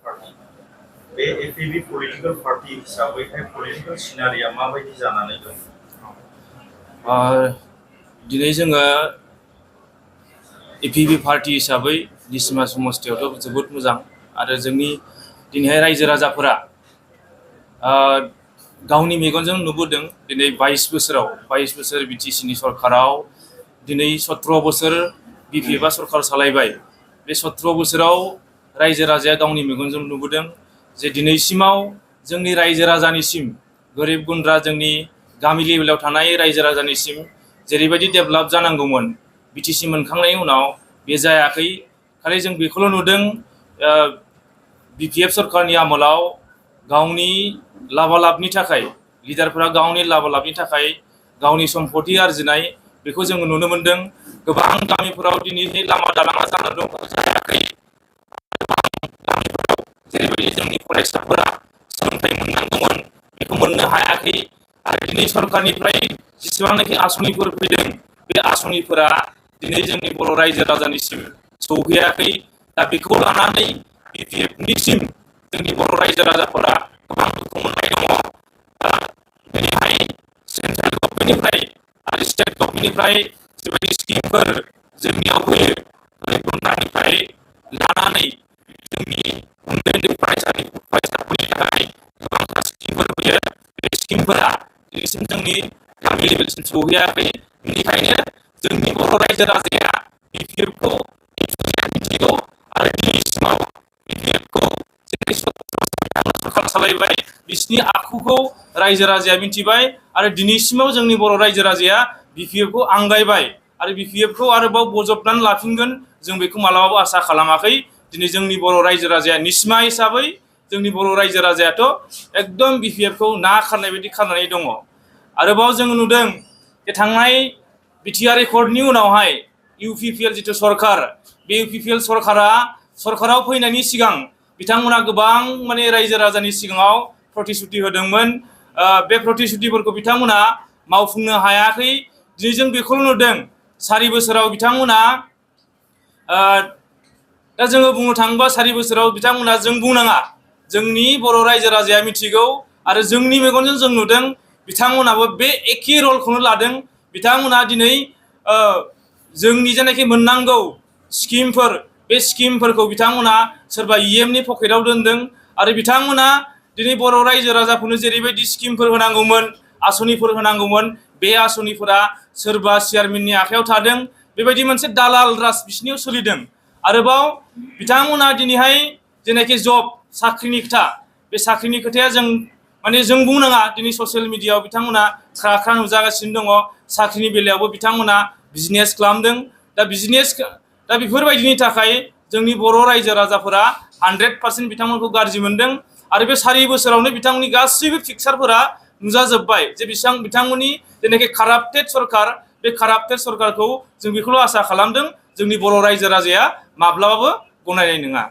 Party बे एपिबि political party हिसाबैहाय political सिनारिया माबायदि जानानै दं? दिनै जोङो एपिबि पार्टी हिसाबै निसिमा समस्थियावथ' जोबोद मोजां आरो जोंनि दिनैहाय रायजो राजाफोरा गावनि मेगनजों नुबोदों। दिनै 22 बोसोर बिटिसिनि सरकाराव दिनै 17 बोसोर बिपिएफआ सरकार सालायबाय। बे 17 बोसोराव रायजो राजाया गावनि मेगनजों नुबोदों जे दिनैसिमाव जोंनि रायजो राजानिसिम गोरिब गुन्द्रा जोंनि गामि लेभेलाव थानाय रायजो राजानिसिम जेरैबायदि डेभेलप जानांगौमोन बिटिसि मोनखांनायनि उनाव बे जायाखै। खालि जों बेखौल' नुदों बिपिएफ सरकारनि आमोलाव गावनि लाबालाबनि थाखाय लिडारफोरा गावनि लाबालाबनि थाखाय गावनि सम्पति आरजिनाय बेखौ जोङो नुनो मोनदों। गोबां गामिफोराव दिनैहाय लामा दालाङा जानानै दं जायाखै। गामिफोराव जेरैबायदि जोंनि फरायसाफोरा सोलोंथाइ मोननांगौमोन बेखौ मोननो हायाखै आरो दिनै सरकारनिफ्राय जेसेबांनाखि आसनिफोर फैदों बे आसनिफोरा दिनै जोंनि बर' रायजो राजानिसिम सौहैयाखै। दा बेखौ लानानै बिपिएफनिसिम जोंनि बर' रायजो राजाफोरा गोबां दुखु मोननाय दङ। दिनैहाय सेन्ट्रेल गभर्नमेन्टनिफ्राय आरो स्टेट गभर्नमेन्टनिफ्राय जेबायदि स्किमफोर जोंनियाव फैयो गोरिब गुन्द्रानिफ्राय लानानै जोंनि उन्दै उन्दै फरायसाफोरनि थाखाय गोबांथार स्किमफोर फैयो। बे स्किमफोरा दिनैसिम जोंनि गामि लेभेलसिम सौहैयाखै। बेनिखायनो जोंनि बर' रायजो राजाया बिपिएफखौ मिथिगौ आरो दिनैसिमाव बिपिएफखौ जेरै सरकार सालायबाय बिसिनि आखुखौ रायजो राजाया मिथिबाय आरो दिनैसिमाव जोंनि बर' रायजो राजाया बिपिएफखौ आंगायबाय आरो बिपिएफखौ आरोबाव बजबनानै लाफिनगोन जों बेखौ मालाबाबो आसा खालामाखै। दिनै जोंनि बर' रायजो राजाया निस्मा हिसाबै जोंनि बर' रायजो राजायाथ' एकदम बिपिएफखौ ना खारनाय बायदि खारनानै दङ। आरोबाव जों नुदों जे थांनाय बिटिआर एकर्डनि उनावहाय इउपिपिएल जिथु सरकार बे इउपिपिएल सरकाराव फैनायनि सिगां बिथांमोना गोबां माने रायजो राजानि सिगाङाव प्रतिश्रुति होदोंमोन। बे प्रतिश्रुतिफोरखौ बिथांमोना मावफुंनो हायाखै। दिनै जों बेखौल' नुदों 4 बोसोराव बिथांमोना दा जोङो बुंनो थाङोबा 4 बोसोराव बिथांमोना जों बुंनाङा जोंनि बर' रायजो राजाया मिथिगौ आरो जोंनि मेगनजों जों नुदों बिथांमोनाबो बे एखे रलखौनो लादों। बिथांमोना दिनै जोंनि जेनाखि मोननांगौ स्किमफोर बे स्किमफोरखौ बिथांमोना सोरबा इएमनि पकेटाव दोनदों आरो बिथांमोना दिनै बर' रायजो राजाफोरनो जेरैबायदि स्किमफोर होनांगौमोन आसनिफोर होनांगौमोन बे आसनिफोरा सोरबा चेयारमेननि आखायाव थादों। बेबायदि मोनसे दालाल राज बिसिनियाव सोलिदों। आरोबाव बिथांमोना दिनैहाय जेनाखि जब साख्रिनि खोथा बे साख्रिनि खोथाया जों बुंनाङा दिनै ससियेल मिडियाआव बिथांमोना ख्रा ख्रा नुजागासिनो दङ। साख्रिनि बेलायावबो बिथांमोना बिजनेस खालामदों। दा बेफोरबायदिनि थाखाय जोंनि बर' रायजो राजाफोरा 100% बिथांमोनखौ गाज्रि मोनदों आरो बे 4 बोसोरावनो बिथांमोननि गासैबो पिक्सारफोरा नुजाजोब्बाय जे बिथांमोननि जेनाखि काराप्टेड सरकार बे काराप्टेड सरकारखौ जों बेखौल' आसा खालामदों जोंनि बर' रायजो राजाया माब्लाबाबो गनायनाय नङा।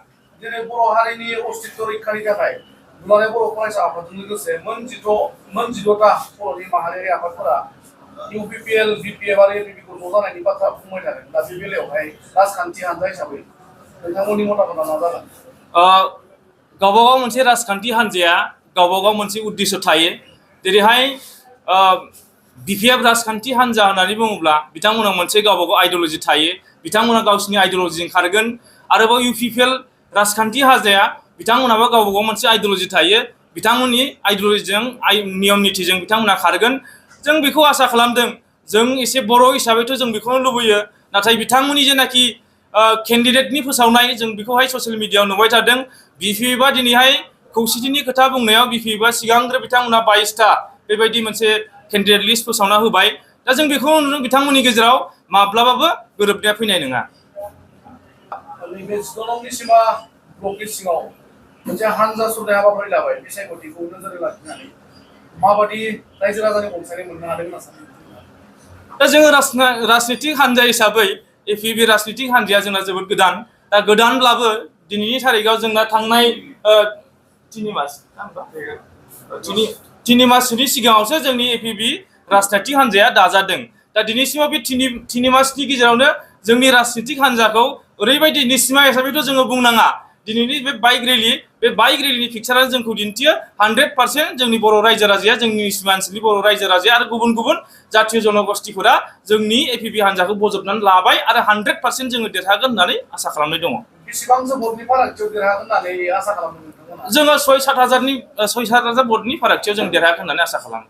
दिनै बर' हारिनि अस्तित्व रैखानि थाखाय दुलाराय बर' फरायसा आफादजों लोगोसे मोन 18टा बर'नि माहारियारि आफादफोरा इउपिपिएल बिपिएफ आरो एपिपिखौ ज' जानायनि बाथ्रा बुंबाय थादों। दा बे बेलायावहाय राजखान्थि हानजा हिसाबै नोंथांमोननि मतामतआ मा जागोन? गावबागाव मोनसे राजखान्थि हान्जाया गावबागाव मोनसे उद्देश्य थायो। जेरैहाय बिपिएफ राजखान्थि हान्जा होननानै बुङोब्ला बिथांमोना मोनसे गावबागाव आइडिअल'जि थायो। बिथांमोना गावसिनि आइडिअल'जिजों खारगोन। आरोबाव इउपिपिएल राजखान्थि हान्जाया बिथांमोनाबो गावबागाव मोनसे आइडिअल'जि थायो। बिथांमोननि आइडिअल'जिजों नियम निथिजों बिथांमोना खारगोन। जों बेखौ आसा खालामदों। जों एसे बर' हिसाबैथ' जों बेखौनो लुबैयो। नाथाय बिथांमोननि जेनाखि केन्डिडेटनि फोसावनाय जों बेखौहाय ससियेल मिडियाआव नुबाय थादों। बिपिएफआ दिनैहाय खौसेथिनि खोथा बुंनायाव बिपिएफआ सिगांग्रो बिथांमोना 22टा बेबायदि मोनसे केन्डिडेट लिस्ट फोसावना होबाय। दा जों बेखौ नुदों बिथांमोननि गेजेराव माब्लाबाबो गोरोबनाया फैनाय नङा। नैबे 16 निसिमा ब्लकनि सिङाव मोनसे हानजा सुरनाय हाबाफारि लाबाय बिसायख'थिखौ नोजोर लाखिनानै माबादि रायजो राजानि अनसायनाय मोननो हादों होनना सानो? दा जोङो राजनितिक हान्जा हिसाबै एपिबि राजनितिक हान्जाया जोंना जोबोद गोदान। दा गोदानब्लाबो दिनैनि थारिखआव जोंना थांनाय 3 मासनि सिगाङावसो जोंनि एपिबि राजनितिक हान्जाया दाजादों। दा दिनैसिमाव बे 3 मासनि गेजेरावनो जोंनि राजनितिक हान्जाखौ ओरैबायदि निस्मा हिसाबैथ' जोङो बुंनाङा दिनैनि बे बाइक रेलिनि पिक्सारा जोंखौ दिन्थियो 100% जोंनि बर' रायजो राजाया जोंनि ओनसोलनि बर' रायजो राजाया आरो गुबुन गुबुन जातीय जनगोष्ठीफोरा जोंनि एपिपि हान्जाखौ बजबनानै लाबाय आरो 100% जोङो देरहागोन होननानै आसा खालामनाय दङ। बेसेबां भटनि फारागथियाव देरहागोन होननानै आसा खालामदों नोंथांमोना? जोङो 6-7 हाजार भटनि फारागथियाव जों देरहागोन होननानै आसा खालामो।